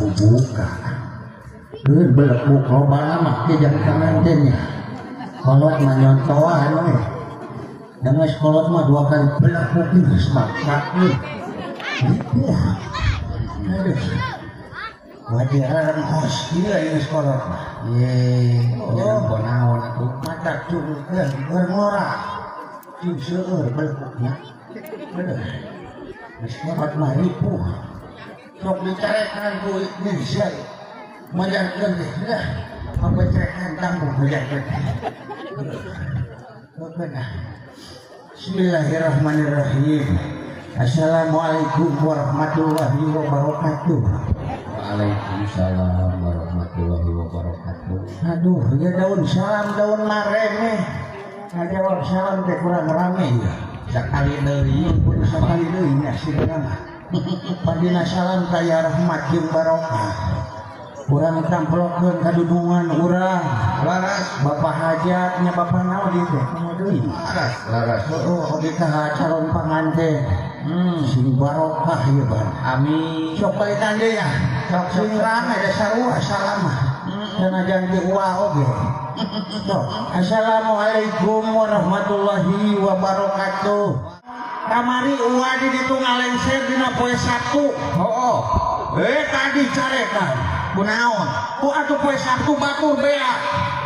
bubuka. Heuh belekuk loba mah ke jang pangantennya. Kolot mah nyontoan we. Da geus kolot mah dua kali belekuk geus maksa. Ripuh. Aduh. Wajar kos ieu geus kolot mah. Ye, jangan ponaon atuh. Mata cungkeun keur ngora. Cing seueur belekukna. Aduh. Geus kolot mah ripuh. Sok dicarekan ku Indonesia. Majarkeun teh dah. Pabecerekan tanggung majarkeun. Beunah. Bismillahirrahmanirrahim. Assalamualaikum warahmatullahi wabarakatuh. Waalaikumsalam warahmatullahi wabarakatuh. Aduh, ya daun salam daun mareme. Ngajawab salam teh kurang rame ya. Sakali deui, Kudu sakali deui nya sigana mah. Padina salam kaya rahmat jeung barokah. Urang tamplokeun kadudungan urang. Laras, Bapak hajatnya bapak naon ieu teh? Kumaha deui? Laras, laras. Oh, oge ka calon panganten. Sing barokah ieu ban. Amin. Sok balikan deui ya. Sok Sing rame da sarua salam mah. Sanajan ti uwa oge. Sok. Assalamualaikum warahmatullahi wabarakatuh. Kamari uwa di ditu ngalengser dina poe Sabtu. Hooh. Tadi carekan. Kunaon? Ku atuh poe Sabtu batur bea.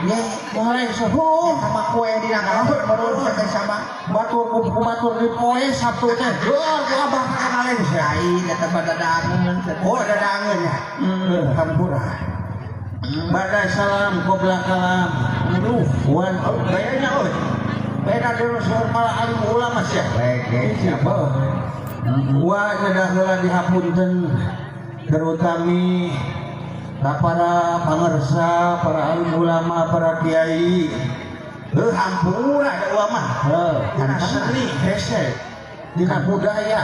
Ye, Ngalengser. Heuh. sama kue dina kalor baru teh sama. Batur ku batur di poe Sabtu teh. Heuh, ku abah ka ngalengser. Lain eta mah dadangeun. Oh, dadangeun nya. Hampura. Bada salam qobla kalam. Aduh, Wan, oh, gayanya euy. Beda terus para alim ulama sia. Lege siapa? Wa nyedah heula dihapunten terutami ka para pangersa, para alim ulama, para kiai. Heuh, hampura da uwa mah. Heuh, Dina seni hese, dina budaya.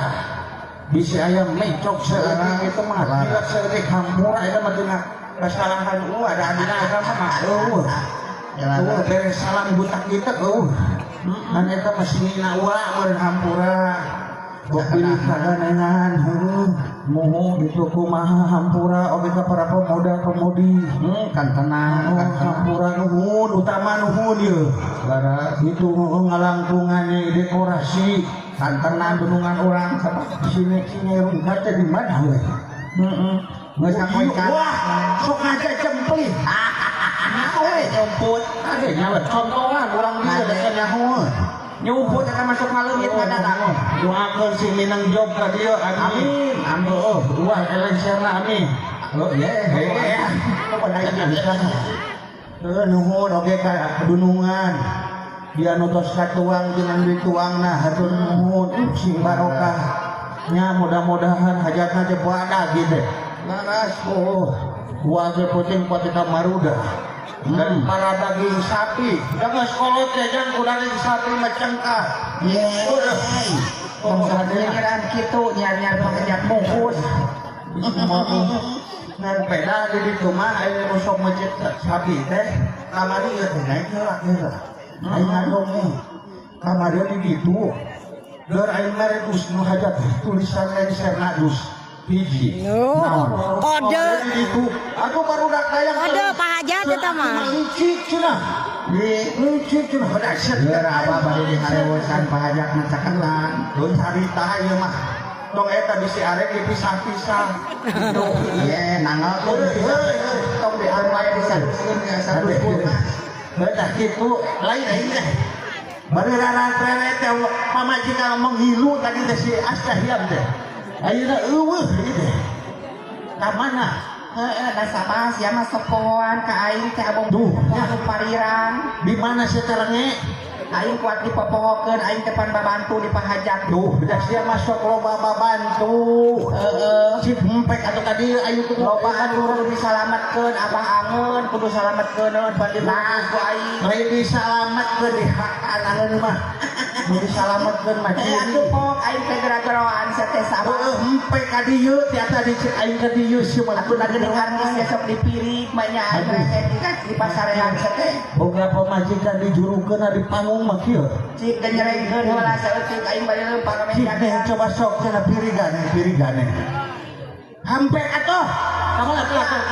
Bisi aya mecok saeutik itu mah, gila saeutik hampura eta mah dina kesalahan uwa da dina agama mah eueuh. Eueuh beres salam butak kita eueuh. Kan eta mah sinina uwa meureun hampura. Bok pilih kaganengan heuh. Muhu Itu kumaha hampura oge ka para pemuda-pemudi. Kan tenang, Oh, kan tenang. hampura nuhun utama nuhun ieu. Laras, Itu ngalangkungan dekorasi kan tenang gunungan urang sama. sini sini rungkat teh di mana we? Heeh. Geus sapoe Wah, sok ngaja cempli. Nyaho we. Nyumput. Ade nyawa contohan urang dieu da nyaho. Nyumput eta masuk ngaleungit ngadatang. Doakeun sing minang job ka dieu amin. Amin. Oh, uah elengserna amin. Oh, ye. Heuh. Apa naik bisa. Heuh nuhun oge ka dunungan. Dia nu tos katuang jeung anu dituangna hatur nuhun sing barokah. Nya mudah-mudahan hajatna teh badag gitu. Laras. Oh, gua ge penting pati ka Maruda. Dan para daging sapi, jangan sekolot ya, jangan ku daging sapi mah cengkah. Ye. Oh, Tong pikiran kitu nyar-nyar pangejat bungkus. Ngan peda di ditu mah aya nu sok mecet sapi teh, kamari ieu teh naik heula heula. Aing ngadongeng. Kamari di ditu. Deur aing mere dus nu hajat tulisan lengserna dus hiji. Oh, kode. Di ditu. Aduh barudak dayang. Kode Pak Hajat eta mah. Licik cenah. Licik cenah dahsyat. Geura abah bari diharewosan pahajatna cakelan. Tuh carita ieu mah. Tong eta bisi arek dipisah-pisah. Gitu. Ye, nanggal tuh. Heuy, heuy, Tong diatur wae disaduskeun ya sadus kulkas. Heuh kitu lain aing teh. Bari rarantret teh pamajikan menghilu tadi teh si Astahiam teh. Ayeuna eueuh ieu teh. Ka mana? Heeh, da sabah sia mah sok pohoan ka aing teh abong Duh, ya pariran. Di mana si terenge? Aing kuat dipopohokeun, aing teh pan babantu di pahajat. Duh, da sia masuk loba babantu. Heeh. Cik empek atuh ka dieu ayu kudu Loba anu kudu disalametkeun, abah angeun kudu salametkeun pan dibungkus ku aing. Lain disalametkeun di hakan angeun mah. Nu disalametkeun mah Eh atuh pok aing teh gara-garaan sia teh sabah. Heeh, empek ka dieu tiasa dicek aing ka dieu sia mah. Atuh da geuning artis sia sok dipirik mah nya aing rek di pasarean sia teh. Boga pamajikan dijurukeun di panggung mah kieu. Cik genyerengkeun heula saeutik aing bari leumpang ka Cik meja. teh coba sok cenah pirigane pirigane. Hampir atuh. Kamu atuh atuh.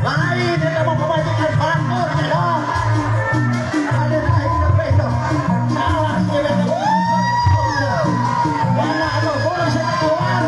Lain eta mah pamajikan batur eta. Ada lain itu. Salah sih eta. Mana atuh boleh saya keluar.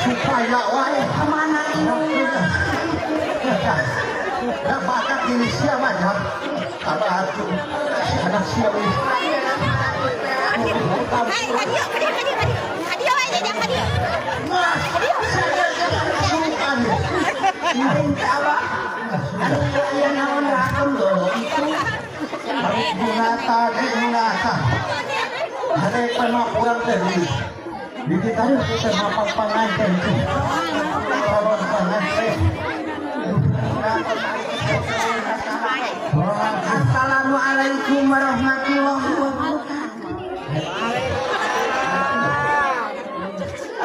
Supaya wae Kemana ini? Ya bakat diri siapa ya? Apa atuh? Anak siapa ini? Hai, kadieu, kadieu, kadieu, kadieu. Kadieu wae jajang kadieu. Mas, saya kesukaan. Lain teh abah. Aduh, ieu naon rakem dulu itu. Bunata, bunata. Ada pernah kurang teh. Di kita itu mapang panganten itu. Calon panganten. Assalamualaikum warahmatullahi wabarakatuh.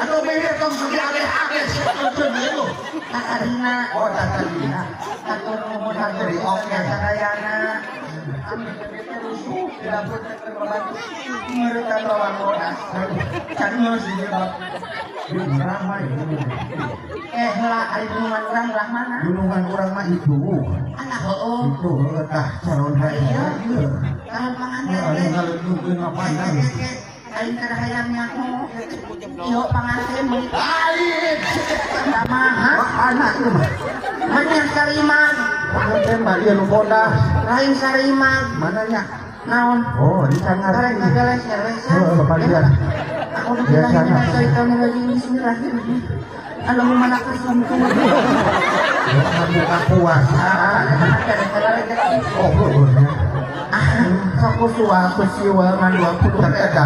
Aduh, beda tong sudah aneh-aneh itu. Tatarina. Oh, tatarina. Atur nuhun Hatur oke. Sadayana. Mereka lawan bodas. Can sih Ramai. Lah ari gunungan urang lah mana? Gunungan urang mah itu. Alah heueuh. Itu tah calon raya. Calon panganten. Ngaleukeun ngapain? Aing kada hayang nyaho. Ieu panganten meuli. Lain. Kumaha? Anak ieu mah. Mana sariman? Panganten mah ieu nu bodas. Lain sariman. Mana nya? Naon? Oh, di sangar. Karek ngagaleser-leser. Heuh, bapak lihat. Aku billahi minasyaitonirrajim. Bismillahirrahmanirrahim. Allahumma laka sumtu. Buka puasa. Oh, ah, sok kusuwa kusiwa ngan 20 eta.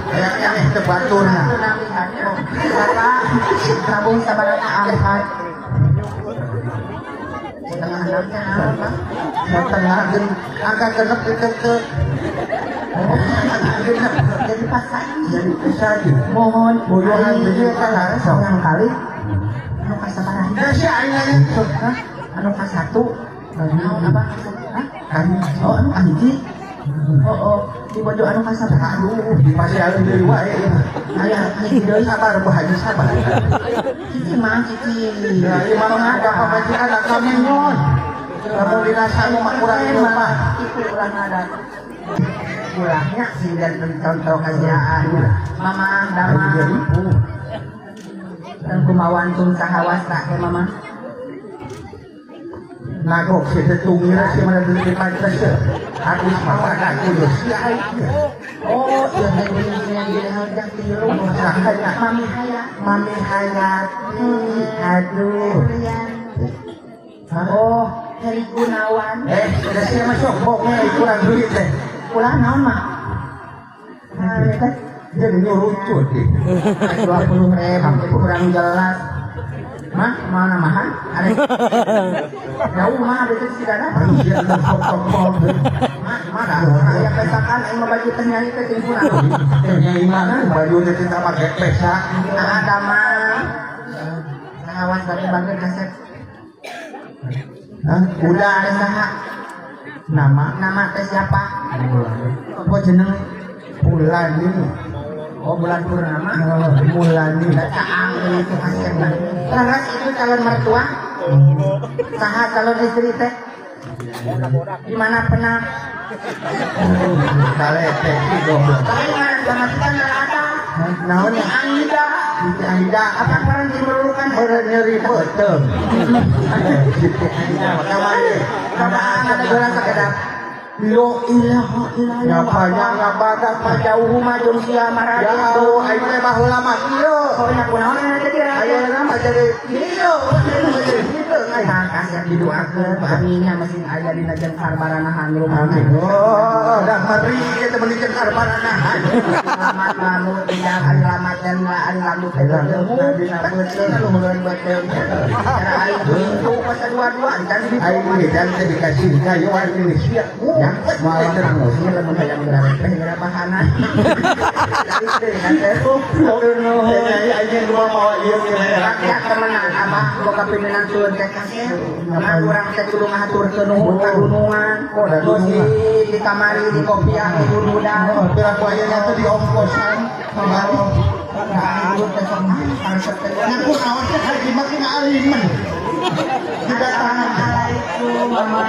Kayak aneh teu baturna. Bapak, Prabu sabaraha angkat. Setengah enam teh naon, Pak? Setengah angka genep itu teu. Genep jadi pasagi. Jadi pasagi. Mohon bodohan deui eta lah setengah kali. Anu kasabaraha? Da sia aing nanya. Hah? Anu kasatu. Naon abah? Hah? Oh, anu kahiji. Oh, oh, di bojo anu kasabaraha. Aduh, di pasian deui wae. Aya hiji deui. Sabar Bu Haji sabar. Cici mah cici. Ya, ieu mah ada pamajikan kami nyon. Lamun dirasa mah kurang mah. Itu ulah ngadat. Ulahnya sih dan contoh kasiaan. Mama damang. Dan kumawan tung sahawasta ke mama. Nagok si tetungir si mana di pantas ya. Aku sama aku si aing. Oh, iya yang jadi harga tilu. Makanya Mami Hayat. Mami Hayati. Aduh. Oh, Heri Gunawan. Sudah sih masuk boknya kurang duit teh. Ulah naon mah? Nah, teh jadi nyurucut deh. 20.000 kurang jelas. Mah, mana mahan? Ada jauh mah ada itu sih dana. Mah, mana? Aya pesakan aing mah baju teh nyai teh timpuna. Teh nyai mah baju teh kita pakai pesak. Ada mah. Sahawas bagi bagi kaset. Hah? Udah ada saha. Nama teh siapa? Apa jeneng? Bulan ini. Oh, bulan purnama. Bulan ini. Caang itu kasep. Laras itu calon mertua. Saha calon istri teh? Di mana pernah? Talete goblok. Lain ngaran pamajikan ada. Naon ya? Aida. Aida apa ngaran dimerlukan? Meureun nyeri peuteung. Siti Aida kamari. Kabaan ada gelas sakedap. Lo ilaha illallah. Nyapanya ngabadak mah jauh mah jeung sia marah. Ya Allah, aing teh baheula mah kieu. Oh nya kunaon jadi ayeuna mah jadi kieu. Jadi kieu aing kasep didoakeun aminnya mesin aya dina jengkar baranahan rumah. Oh, dah meri eta meuni jengkar baranahan. Lamat lamu tidak ari lamat dan ari lamu teh dina beuteung luhureun beuteung. Cara aing pintu pas dua-dua kan aing dan teh dikasih kayu aing sia. Malah ngusir lamun hayang geura teh geura bahana. Rakyat temenan abah boga pimpinan turun teh kasih. Nah urang teh kudu ngahaturkeun nuhun ka gunungan. Terus di kamari di kopiah di gunungan. Piraku ayeuna teh di ongkosan kamari. Nah, teh sok karesep teh. Ngaku naon teh haji mah ngaliman. Didatangan alaikum mama.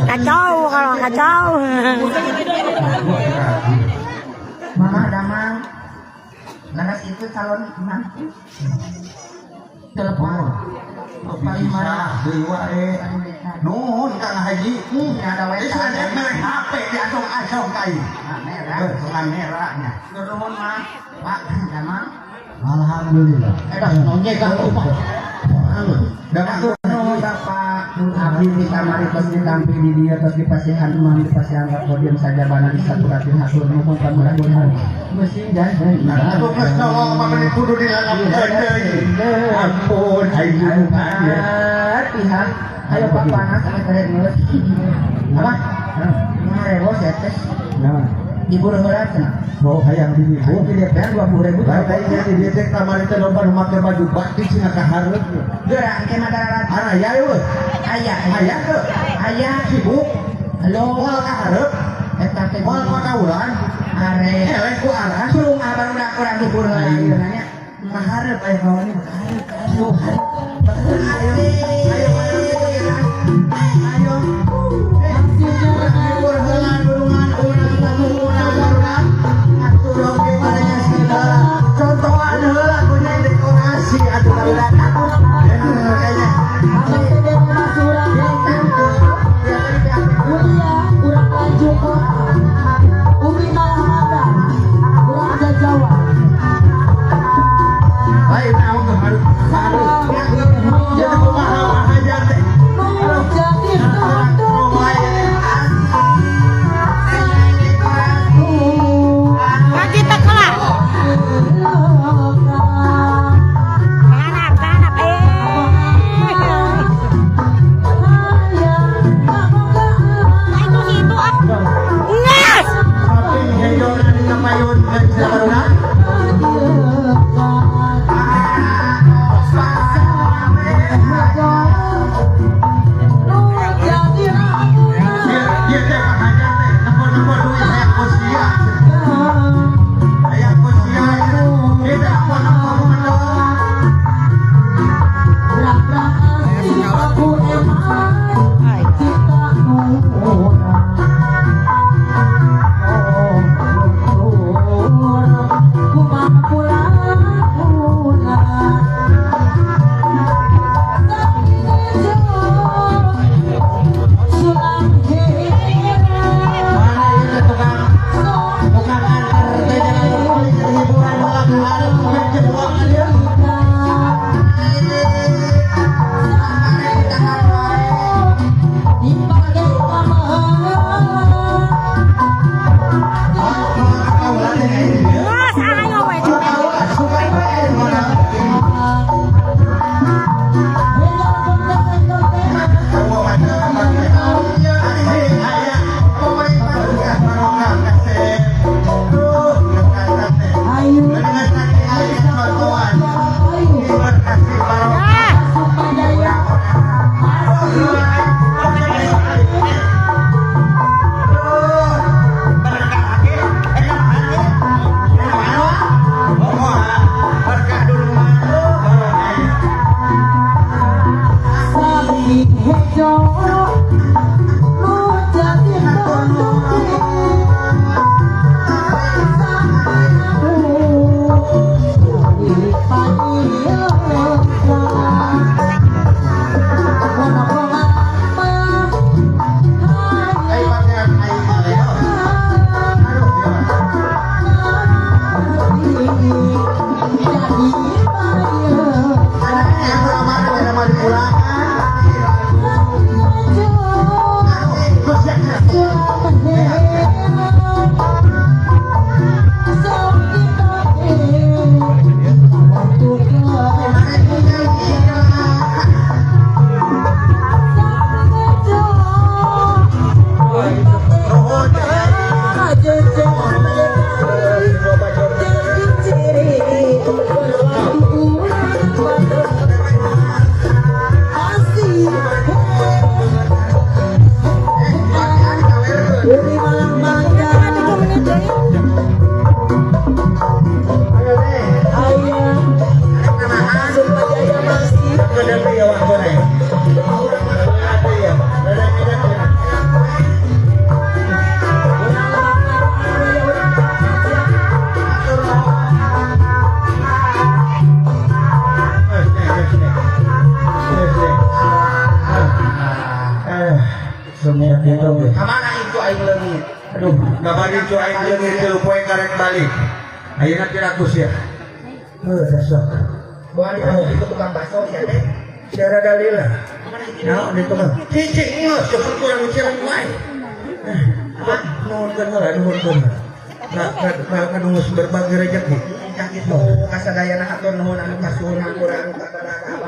Kacau kalau kacau. Mama damang. Laras itu calon imam. Telepon. Paling mana deui wae. Nuhun Kang Haji. Ada wae. Geus ada mere HP diasong-asong ka ieu. Merah. Heuh, merahnya. Nuhun mah. Pak damang. Alhamdulillah. Eh, nonje ka Pak. Damang nuhun Bapak. Abdi di kamari tos ditampi di dieu tos dipasihan imam dipasihan ka podium sajabana disaturakeun hatur nuhun pamulah-mulahan. Mesin dan atuh geus nolong mah meni kudu dilalapkeun deui. Ampun aing gunungan ya. Pihak ayo Pak panas sampai tarik mulut. Apa? Ngarewos ya tes. Nah, hibur heula cenah. Oh, hayang dihibur. Di DPR 20.000. Lain teh di dieu teh kamari teh loba nu make baju batik cenah ka hareup. Geura engke mah dararat. Aya eueuh. Aya, aya teu? Aya sibuk. Halo, moal ka hareup. Eta teh moal ka kaulan. Are. Eleh ku arah. Surung barudak urang hibur heula ayeuna nya. Ka hareup aya kawan ka hareup. Ayo, ayo, ayo. Hibur heula gunungan urang saturuna barudak. Ngatur oge barenya segala. Contohan heula kunya dekorasi atuh barudak. Kayaknya. Lain naon tuh harus. Jadi kumaha hajar teh. Kamana itu aing leungit? Aduh, kamari itu aing leungit tilu poe karek balik. Ayeuna 300 ya. Heuh, dasar. Balik itu tukang bakso ya teh. Secara dalil lah. Naon di tukang? Cicing geus cepet kurang cireng wae. Nuhunkeun heula, nuhunkeun. Nah, geus berbagi rezeki. Cah kitu kasadayana hatur nuhun anu kasuhun hampura anu kabaraka.